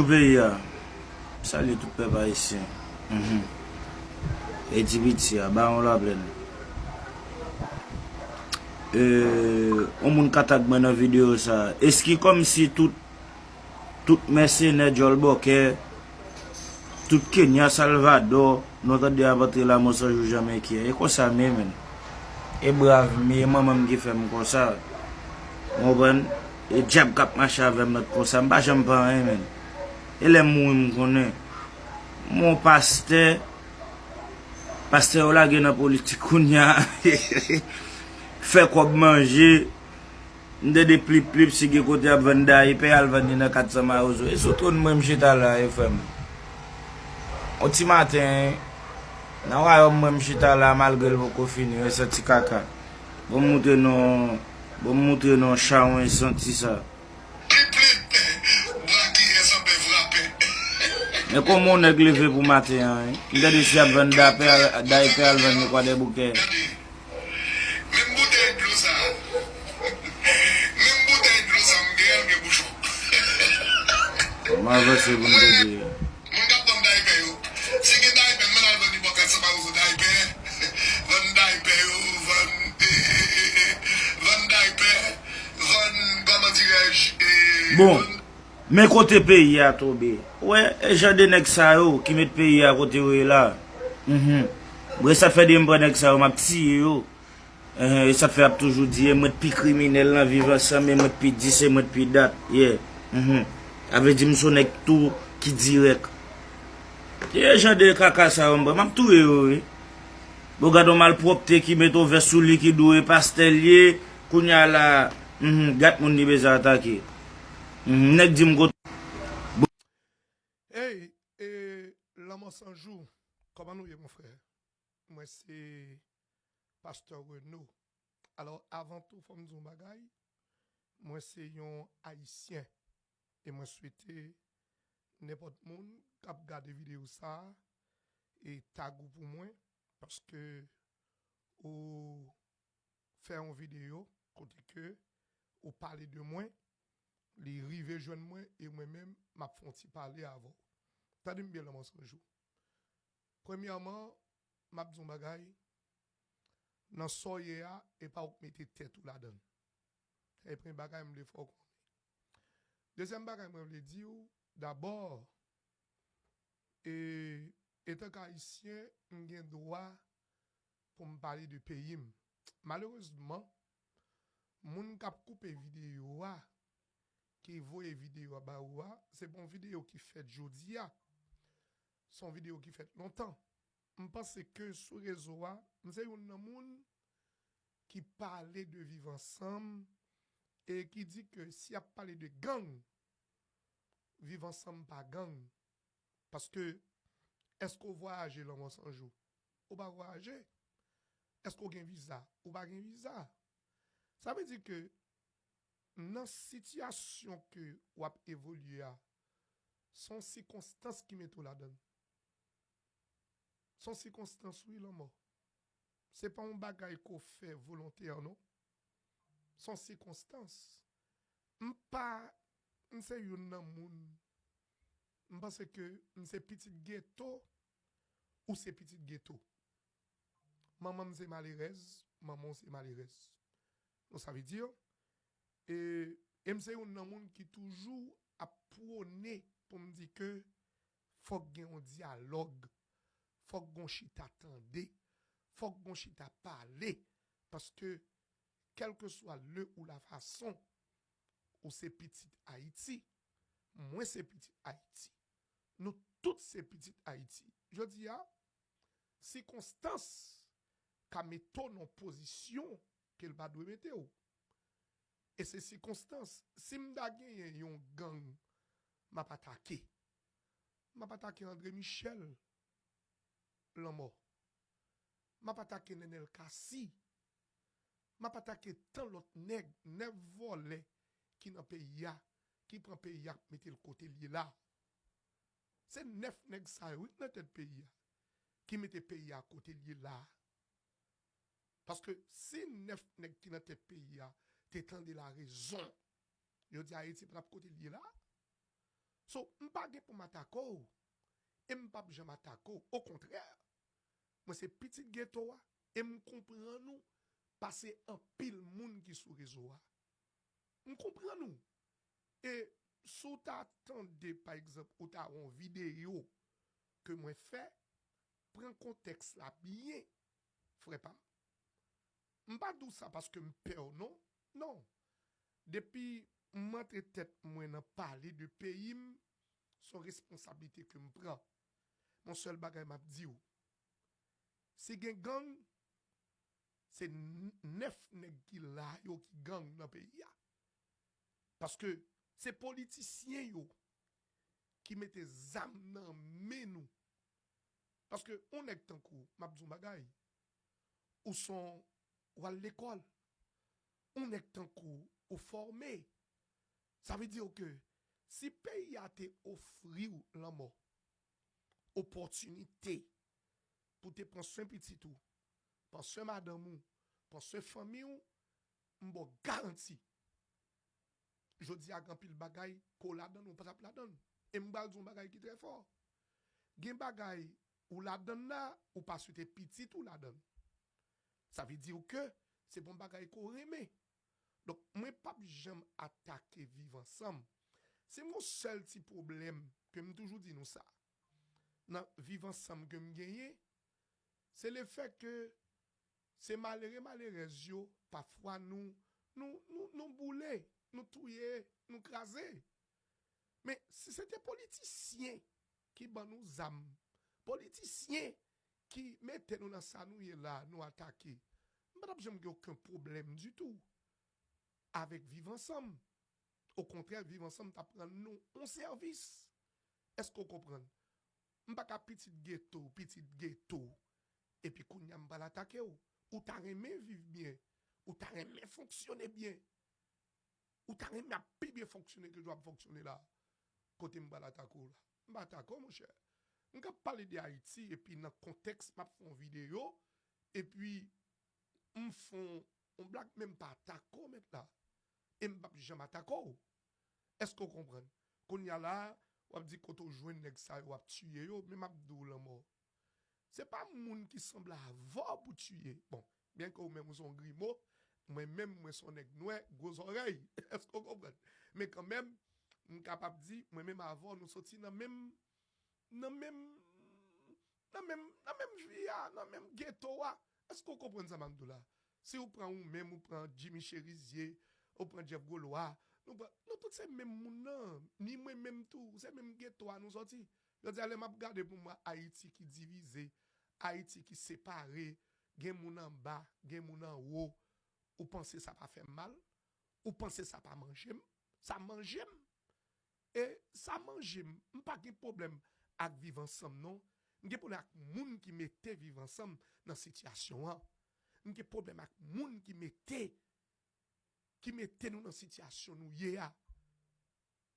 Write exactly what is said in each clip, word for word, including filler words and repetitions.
Sou peyi a. Salye tout pèp ayisyen. Mhm. Edi Piti a, Bawon Laplèn. E, yon moun ka tag mwen nan videyo sa. Eski kòmsi tout, tout mèsenè djòl bòkè, tout Kenya, Salvadò, nou tande ap antre Lanmò San Jou Jameyen. E konsa m ye, menn. E brav m ye, manman m ki fè m konsa. Ou konprann? E dyab k ap mache avè m nan konsa. M pa janm pa anyen, menn. E lè m mouri, m konnen. M yon pastè. Pastè yo lage nan politik kounye a. Fè kòb manje. M tande plip plip, si gen kote y ap vann dayipè, al vann li nan kat san mawozo. E sou twòn mwen m chita la, e frè m. On ti maten, nan wayòm mwen m chita la, malgre l poko fini, e santi kaka. Bon, m moutre nou, bon, m moutre nou chawony santi sa. Plip plip, bwa kiyès anpè frape. Men kòman yon nèg leve pou maten an, wi. M tande si y ap vann dapè, dayipè al vann li Kwadèboukè. Tande. Menm boutèy dlo sa. Menm boutèy dlo sa m gen, l gen bouchon. M avanse pou m tande. Moun k ap vann dayipè yo. Si gen dayipè, m al vann li bò kat san mawozo dayipè. Vann dayipè yo, vann, e, e, e, e, vann dayipè, vann, kòman dirèj, e, bon, vann men kote peyi a tonbe. Ou wè, e jan de nèg sa yo ki met peyi a kote yo ye la. Mhm. Bon, e sa k fè depi m pran nèg sa yo, m ap tiye yo. Enhen, e sa k fè y ap toujou di, e mwen t pi kriminèl nan Viv Ansanm, e mwen t pi dis, e mwen t pi dat. Yeah. Mhm. Sa vle di m se yon nèg tou ki dirèk. E jan de kaka sa yo m pran, m ap touye yo, wi. Bon, gad yon malpwòpte ki mete yon vès sou li ki di w e pastè l ye, kounye a la, mhm, gad moun li bezwen atake. Mhm, nèg di m kote. Hey, e, Lanmò San Jou, kòman nou ye, mon frè? Mwen se Pastè Renaud. Alò, avan tou, fò m di yon bagay. Mwen se yon Ayisyen. E mwen swete nenpòt moun k ap gade videyo sa a, e tag ou pou mwen, paske ou fè yon videyo kote ke ou pale de mwen, li rive jwenn mwen, e mwen menm, m ap fè yon ti pale avè w. Tande m byen, Lanmò San Jou. Premyèman, m ap di yon bagay, nan sa w ye a, e pa ou k mete tèt ou ladan l. Sa e premye bagay m vle fè w konnen. Dezyèm bagay mwen vle di w, dabò, e, etanke Ayisyen, m gen dwa pou m pale de peyi m. Malerezman, moun k ap koupe videyo a, ki voye videyo a ba ou a, se pa yon videyo ki fèt jodi a. Se yon videyo ki fèt lontan. M panse ke sou rezo a, m se youn nan moun ki pale de Viv Ansanm e ki di ke si y ap pale de gang, Viv Ansanm pa gang. Paske, èske w vwayaje Lanmò San Jou? Ou pa vwayaje. Èske w gen viza? Ou pa gen viza. Sa vle di ke nan sitiyasyon ke w ap evolye a, se yon sikonstans ki mete w ladan l. Se yon sikonstans, wi, Lanmò. Se pa yon bagay ke w fè volontè, non. Se yon sikonstans. M pa, m se youn nan moun, m panse ke m se pitit geto, ou se pitit geto. Manman m se malerèz, manman w se malerèz. Donk, sa vle di, e, e m se youn nan moun ki toujou ap pwone pou m di ke fòk gen yon dyalòg, fòk gon chita tande, fòk gon chita pale, paske kèlkeswa le ou la fason, ou se pitit Ayiti, mwen se pitit Ayiti, nou tout se pitit Ayiti. Jodi a, sikonstans ka mete w nan pozisyon ke l pa dwe mete w. E se sikonstans. Si m ta genyen yon gang, m ap atake. M ap atake André Michel, Lanmò. M ap atake Nenel Cassy. M ap atake tan lòt nèg, nèf vòlè ki nan peyi a, ki pran peyi a, mete l kote l ye la. Se nèf nèg sa yo, wi, ki nan tèt peyi a, ki mete peyi a kote l ye la. Paske si nèf nèg ki nan tèt peyi a te tande larezon, yo di Ayiti pa t ap kote l ye la. So, m pa gen pou m atake w. E m p ap janm atake w. Okontrè, mwen se pitit geto a. E m konprann ou pase anpil moun ki sou rezo a. M konprann ou. E si w ta tande, pa egzanp, ou ta wè yon videyo ke mwen fè, pran kontèks la byen, frè pa m. M pa di w sa paske m pè w, non. Non. Depi m antre tèt mwen nan pale de peyi m, se yon responsablite ke m pran. Yon sèl bagay m ap di w, si gen gang, se n- nèf nèg ki la yo ki gang nan peyi a. Paske se politisyen yo ki mete zam nan men nou. Paske yon nèg tankou, m ap di yon bagay, ou son, ou al lekòl. Yon nèg tankou, ou fòme. Sa vle di ke si peyi a te ofri w lanmò, opòtinite pou te pran swen pitit ou, pran swen madanm ou, pran swen fanmi w, m ba w garanti. Jodi a, gen anpil bagay ke w ladan l, ou pa t ap ladan l. E m pral di yon bagay ki trè fò. Gen bagay ou ladan l la, ou pa swete pitit ou ladan l. Sa vle di ke se pa yon bagay ke w renmen. Donk, mwen p ap janm atake Viv Ansanm. Se yon sèl ti pwoblèm ke m toujou di nou sa. Nan Viv Ansanm ke m genyen, se lefèt ke se malere, malerèz yo, pafwa nou, nou, nou, nou boule, nou touye, nou kraze. Men si se te politisyen ki ban nou zam, politisyen ki mete nou nan sa nou ye la, nou atake, m pa t ap janm gen okenn pwoblèm ditou avèk Viv Ansanm. Okontrè, Viv Ansanm t ap rann nou yon sèvis. Èske w konprann? M pa ka pitit geto, pitit geto, epi kounye a m pral atake w. Ou ta renmen viv byen, ou ta renmen fonksyone byen, ou ta renmen ap pi byen fonksyone ke jan w ap fonksyone la. Kote m pral atake w la? M pa atake w, monchè. M ka pale de Ayiti, epi nan kontèks, m ap fè yon videyo, epi m fè yon blag, men m pa atake w, mèt la. E m p ap janm atake w. Èske w konprann? Kounye a la, w ap di kote w jwenn nèg sa yo, w ap tiye yo, men m ap di w lanmò. Se pa moun ki sanble avè w pou tiye. Bon, byen ke ou menm ou se yon grimo, mwen menm mwen se yon nèg nwè, gwo zòrèy. Èske w konprann? Men kanmenm, m kapab di, mwen menm avè w, nou soti nan menm, nan menm, nan menm, nan menm vi a, nan menm geto a. Èske w konprann sa m ap di w la? Si w pran ou menm, ou pran Jimmy Chérizier, ou pran Jeff Golois, nou pran, nou tout se menm moun nan. Ni mwen menm tou, se menm geto a nou soti. Jodi a, lè m ap gade pou m wè Ayiti ki divize, Ayiti ki separe, gen moun anba, gen moun anwo, ou panse sa pa fè m mal? Ou panse sa pa manje m? Sa manje m. E sa manje m. M pa gen pwoblèm ak Viv Ansanm, non. M gen pwoblèm ak moun ki mete Viv Ansanm nan sitiyasyon an. M gen pwoblèm ak moun ki mete, ki mete nou nan sitiyasyon nou ye a.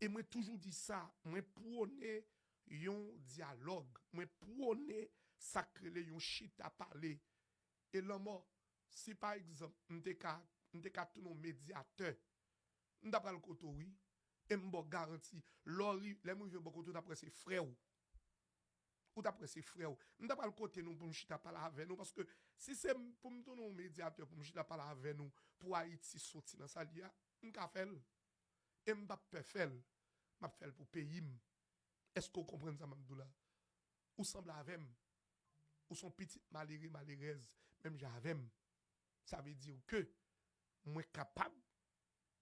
E mwen toujou di sa, mwen pwone yon dyalòg. Mwen pwone sa k rele yon chita pale. E lanmò, si pa egzanp, m te ka, m te ka tounen yon medyatè, m ta pral kote w, wi. E m ba w garanti, lè w ri-, lè m rive bò kote w, w ta prese frè w. Ou ta prese frè w. M ta pral kote nou pou m chita pale avè nou, paske si se m, pou m tounen yon medyatè, pou m chita pale avè nou, pou Ayiti soti nan sa l ye a, m ka fè l. E m p ap pè fè l. M ap fè l pou peyi m. Èske w konprann sa m ap di w la? Ou sanble avè m. Ou se yon pitit malere, malerèz, menm jan avè m. Sa vle di ke mwen kapab,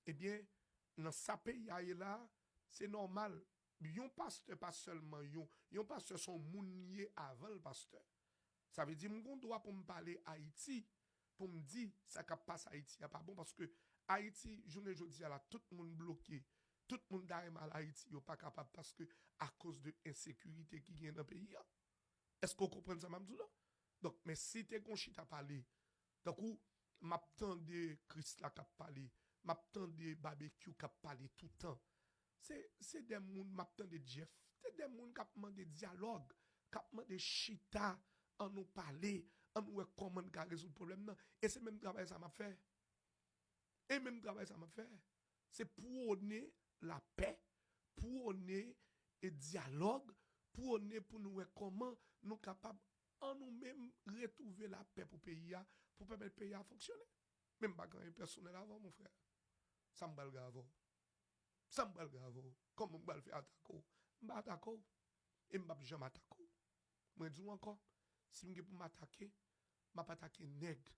ebyen, nan sa peyi a ye la, se nòmal. Yon pastè pa sèlman yon, yon pastè se yon moun li ye avan l pastè. Sa vle di m gen dwa pou m pale Ayiti, pou m di sa k ap pase Ayiti a pa bon, paske Ayiti, jounen jodi a la, tout moun bloke. Tout moun ta renmen al Ayiti, yo pa kapab paske akoz de ensekirite ki gen nan peyi a. Èske w konprann sa m ap di w la? Donk, men si te gon chita pale, tankou m ap tande Krisla k ap pale, m ap tande Babekyou k ap pale toutan. Se, se de moun m ap tande Jeff, se de moun k ap mande dyalòg, k ap mande chita, ann nou pale, ann nou wè kòman n ka rezoud pwoblèm nan. E se menm travay sa m ap fè. E menm travay sa m ap fè. Se pwone lapè, pwone e dyalòg, pwone pou nou wè kòman nou kapab an nou menm retwouve lapè pou peyi a, pou pèmèt peyi a fonksyone. Men m pa gen anyen pèsonèl avè w, mon frè. Sa m pral gen avè w? Sa m pral gen avè w? Kòman m pral fè atake w? M pa atake w. E m p ap janm atake w. Mwen di w ankò, si m gen pou m atake, m ap atake nèg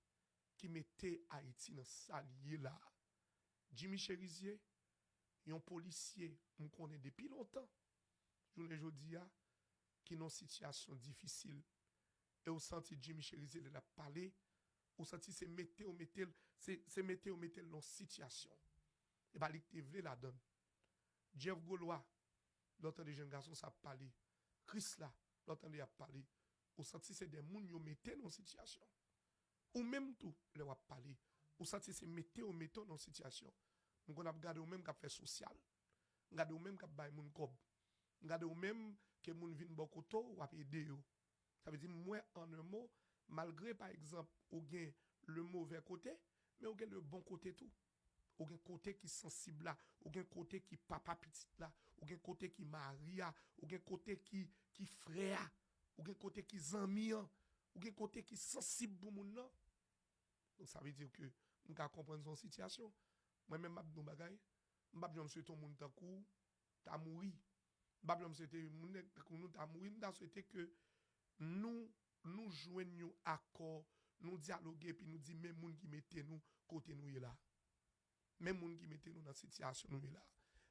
ki mete Ayiti nan sa l ye la a. Jimmy Chérizier, yon polisye m konnen depi lontan, jounen jodi a, ki nan yon sitiyasyon difisil. E w santi Jimmy Chérizier lè l ap pale, ou santi se mete yo mete l, se, se mete yo mete l nan yon sitiyasyon. E pa li ki te vle ladan l. Jeff Golois, lè w tande jèn gason sa ap pale. Krisla, lè w tande y ap pale. Ou santi se de moun yo mete nan yon sitiyasyon. Ou menm tou, lè w ap pale, ou santi se mete yo mete w nan yon sitiyasyon. M konn ap gade w menm k ap fè sosyal. M gade w menm k ap bay moun kòb. M gade w menm ke moun vin bò kote w, w ap ede yo. Sa vle di, m wè, an un mot, malgre, pa egzanp, ou gen le mauvais côté, men ou gen le bon côté tou. Ou gen kote ki sansib la, ou gen kote ki papa pitit la, ou gen kote ki mari a, ou gen kote ki, ki frè a, ou gen kote ki zanmi an, ou gen kote ki sansib pou moun nan. Donk, sa vle di ke m ka konprann se yon sitiyasyon. Mwen menm, m ap di yon bagay, m p ap janm swete yon moun tankou w ta mouri. M p ap janm swete moun nèg tankou nou ta mouri. M ta swete ke nou, nou jwenn yon akò, nou dyaloge, epi nou di men moun ki mete nou kote nou ye la. Men moun ki mete nou nan sitiyasyon nou ye la.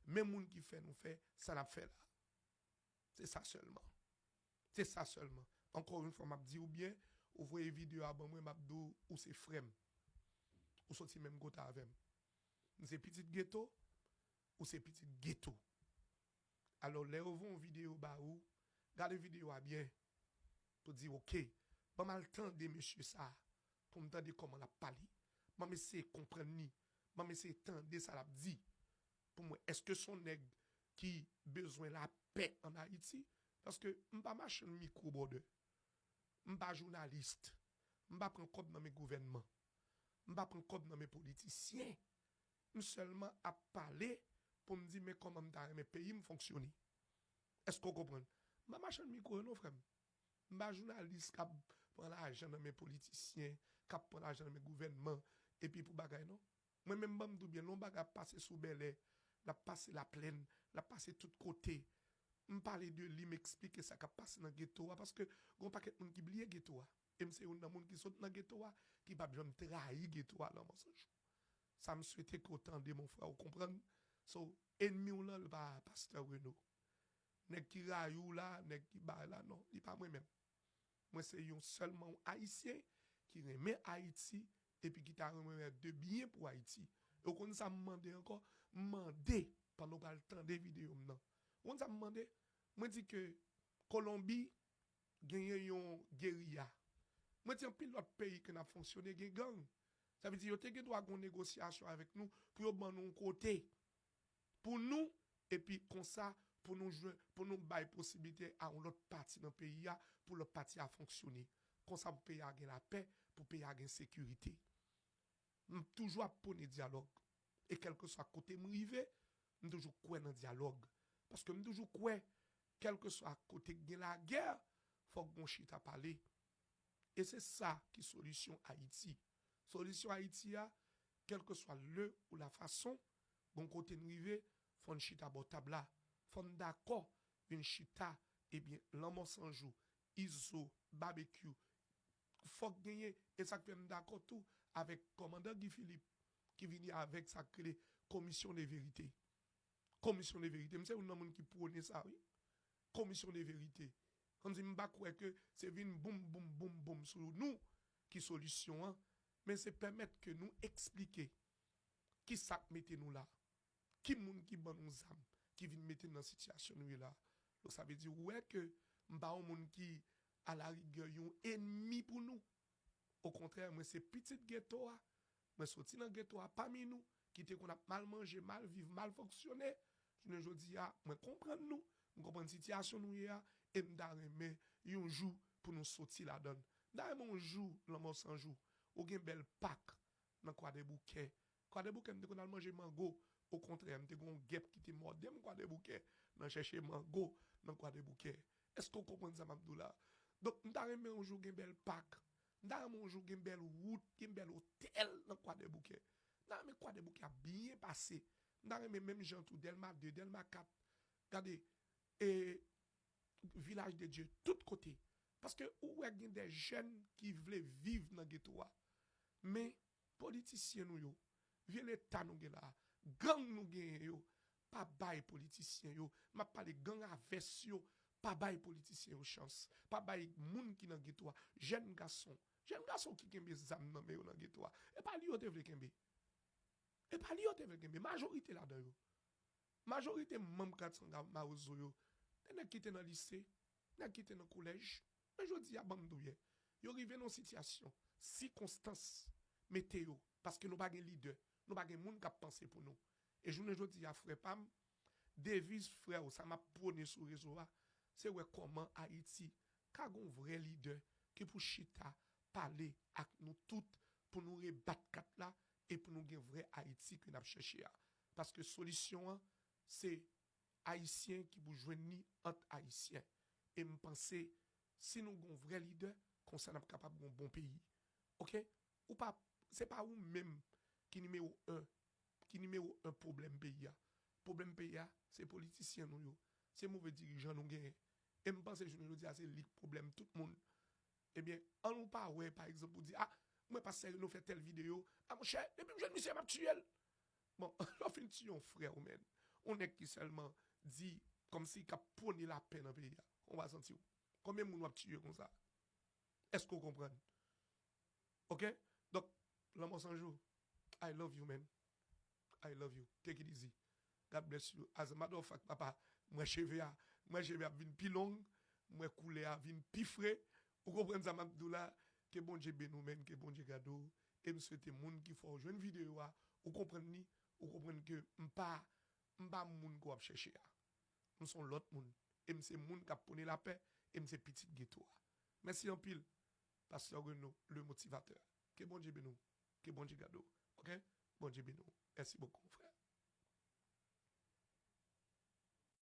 Men moun ki fè nou fè sa n ap fè la. Se sa sèlman. Se sa sèlman. Ankò yon fwa, m ap di w byen, ou voye videyo a ban mwen, m ap di w, ou se frè m. Ou soti menm kote avè m. M se pitit geto, ou se pitit geto. Alò, lè yo voye yon videyo ba ou, gade videyo a byen, pou di, oke, ban m al tande mesye sa a, pou m tande kòman l ap pale. Ban m eseye konprann li. Ban m eseye tande sa l ap di. Pou mwen, èske se yon nèg ki bezwen lapè ann Ayiti? Paske m pa machann mikwo, brother. M pa jounalis. M pa pran kòb nan men gouvènman. M pa pran kòb nan men politisyen. M sèlman ap pale pou m di men kòman m ta renmen peyi m fonksyone. Èske w konprann? M pa machann mikwo yo non, frè m. M pa jounalis k ap pran lajan nan men politisyen, k ap pran lajan nan men gouvènman, epi pou bagay non. Mwen menm, ban m di w byen, lè yon bagay ap pase sou Bèlè, l ap pase Laplèn, l ap pase tout kote. M pale de li, m eksplike sa k ap pase nan geto a, paske gen yon pakèt moun ki bliye geto a. E m se youn nan moun ki sot nan geto a, ki p ap janm trayi geto a lanmò san jou. Sa m swete ke w tande, mon frè, ou konprann. So, enmi w lan, li pa pastè Reno. Nèg ki rayi w la, nèg ki bay la, non, li pa mwen menm. Mwen se yon sèlman yon Ayisyen ki renmen Ayiti epi ki ta renmen wè de byen pou Ayiti. E w konn sa m mande ankò? M mande, pandan w pral tande videyo m nan. Ou konn sa m mande? Mwen di ke Kolonbi genyen yon geriya. Mwen di anpil lòt peyi ke n ap fonksyone gen gang. Sa vle di yo te gen dwa gen yon negosyasyon avèk nou pou yo ban nou yon kote pou nou, epi konsa pou nou jwenn, pou nou bay posiblite a yon lòt pati nan peyi a, pou lòt pati a fonksyone. Konsa pou peyi a gen lapè, pou peyi a gen sekirite. M toujou ap pwone dyalòg. E kèlkeswa kote m rive, m toujou kwè nan dyalòg. Paske m toujou kwè, kèlkeswa kote k gen lagè, fòk gon chita pale. E se sa ki solisyon Ayiti. Solisyon Ayiti a, kèlkeswa le ou la fason, gon kote n rive, fò n chita bò tab la. Fò n dakò vin chita, ebyen, Lanmò San Jou, Izo, Babekyou, fòk genyen, e sa k fè m dakò tou avèk kòmandan Guy Philippe, ki vini avèk sa k rele Commission de Vérité. Commission de Vérité, m se youn nan moun ki pwone sa, wi. Commission de Vérité. Kòmsi m pa kwè ke se vin boum, boum, boum, boum sou nou ki solisyon an, men se pèmèt ke nou eksplike ki sa k mete nou la. Ki moun ki ban nou zam, ki vin mete n nan sitiyasyon nou ye la. Donk, sa vle di, ou wè ke m pa yon moun ki, alarigè, yon enmi pou nou. Okontrè, mwen se pitit geto a. Mwen soti nan geto a pami nou, ki te konn ap mal manje, mal viv, mal fonksyone. Jounen jodi a, mwen konprann nou. M konprann sitiyasyon nou ye a. E m ta renmen yon jou pou nou soti ladan l. M ta renmen yon jou, Lanmò San Jou, ou gen bèl pak nan Kwadèboukè. Kwadèboukè, m te konn al manje mango Okontrè, m te gen yon gèp ki te mòde m Kwadèboukè nan chèche mango nan Kwadèboukè. Èske w konprann sa m ap di w la? Donk, m ta renmen yon jou gen bèl pak. M ta renmen yon jou gen bèl wout, gen bèl otèl nan Kwadèboukè. M ta renmen Kwadèboukè ap byen pase. M ta renmen menm jan tou Dèlma de, Dèlma kat. Gade, e Vilaj de Dye, tout kote. Paske ou wè gen de jèn ki vle viv nan geto a. Men politisyen nou yo, vye leta nou gen la, gang nou genyen yo, pa bay politisyen yo, m ap pale gang a vès yo, pa bay politisyen yo chans, pa bay moun ki nan geto a, jèn gason, jèn gason ki kenbe zam nan men yo nan geto a, e pa li yo te vle kenbe. E pa li yo te vle kenbe, majorite ladan yo. Majorite manm kat san Mawozo yo, te nèg ki te nan lise, nèg ki te nan kolèj. Men jodi a, ban m di w ye, yo rive nan yon sitiyasyon, sikonstans mete yo, paske nou pa gen lidè, nou pa gen moun k ap panse pou nou. E jounen jodi a, frè pa m, deviz frè w, sa m ap pwone sou rezo a, se wè kòman Ayiti ka gen yon vrè lidè ki pou chita pale ak nou tout pou nou rebat kat la e pou nou gen vrè Ayiti ke n ap chèche a. Paske solisyon an, se Ayisyen ki pou jwenn li ant Ayisyen. E m panse, si nou gen yon vrè lidè, konsa n ap kapab gen yon bon peyi. Oke? Ou pa, se pa ou menm ki nimewo en, ki nimewo en pwoblèm peyi a. Pwoblèm peyi a, se politisyen nou yo. Se move dirijan nou genyen. E m panse jounen jodi a, se li k pwoblèm tout moun. Ebyen, an nou pa wè, pa egzanp, ou di, a, mwen pastè Reno fè tèl videyo, a monchè, depi m jwenn misye, m ap tiye l. Bon, lè w fin tiye yon frè w, menn, yon nèg ki sèlman di, kòmsi k ap pwone lapè nan peyi a, kòman w ap santi w? Konbyen moun w ap tiye konsa? Èske w konprann? Oke? Donk, Lanmò San Jou, I love you, man. I love you. Take it easy. God bless you. As a matter of fact, papa, mwen cheve a, mwen cheve a vin pi long, mwen koulè a vin pi fre. Ou konprann sa m ap di w la? Ke Bondye beni w, man, ke Bondye gade w. E m swete moun ki fè w jwenn videyo a, ou konprann li, ou konprann ke m pa, m pa moun ke w ap chèche a. M se yon lòt moun. E m se moun k ap pwone lapè, e m se pitit geto a. Mèsi anpil, pastè Reno, le motivateur. Ke Bondye beni w. Ke Bondye gade w. Oke? Bondye beni w. Mèsi bokou, mon frè.